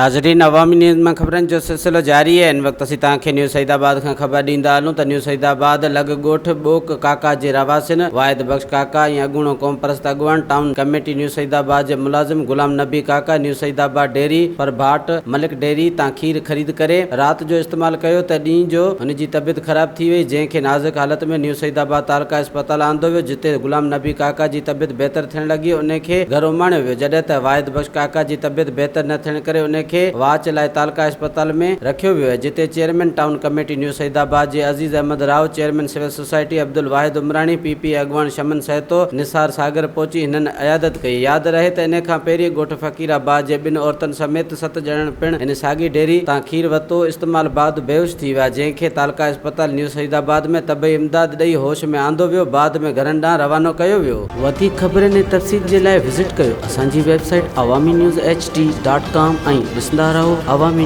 ناظرين عوامي نيوز مان خبرن جو سلسلو جاري آهي ان وقت اسين توهان کي نيو سعيد آباد کان خبر ڏيندا هلون ته نيو سعيد آباد لڳ ڳوٺ ٻوڪ ڪاڪا جي رهواسين واحد بخش ڪاڪا ۽ اڳوڻو قومپرست اڳواڻ ٽائون ڪميٽي نيو سعيد آباد جي ملازم غلام نبي ڪاڪا نيو سعيد آباد ڊيري پرڀاٽ ملڪ ڊيري تان کير خريد ڪري رات جو استعمال ڪيو ته ڏينهن جو هن جي طبيعت خراب ٿي وئي جنهن کي نازڪ حالت ۾ نيو سعيد آباد تعلقه اسپتال آندو ويو جتي غلام نبي ڪاڪا جي طبيعت بهتر ٿيڻ لڳي ان کي گهر اماڻيو ويو جڏهن ته واحد بخش ڪاڪا جي طبيعت بهتر نه ٿيڻ ڪري ان کي واچ لاء تعلقه اسپتال ۾ رکيو ويو آهي جتي chairman town committee new Saeedabad جي Aziz Ahmed Rao, chairman civil society Abdul Wahid Umrani, P P اڳواڻ شمن سهتو، نثار ساگر پهچي هنن عيادت ڪئي. ياد رهي ته ان کان پهرين ڳوٺ فقير آباد جي ٻن عورتن سميت ست ڄڻن پڻ هن ساڳي ڊيري تان کير وتو استعمال بعد بيهوش ٿي ويا جنهن کي تعلقه اسپتال نيو سعيد آباد ۾ طبعي امداد ڏئي هوش ۾ آندو ويو بعد ۾ گهرن ڏانهن روانو ڪيو ويو. وڌيڪ خبرن ۽ تفصيل جي لاء وزٽ ڪيو اسان جي website Awami news H D dot com ۽ ڏسندا رهو عوامي.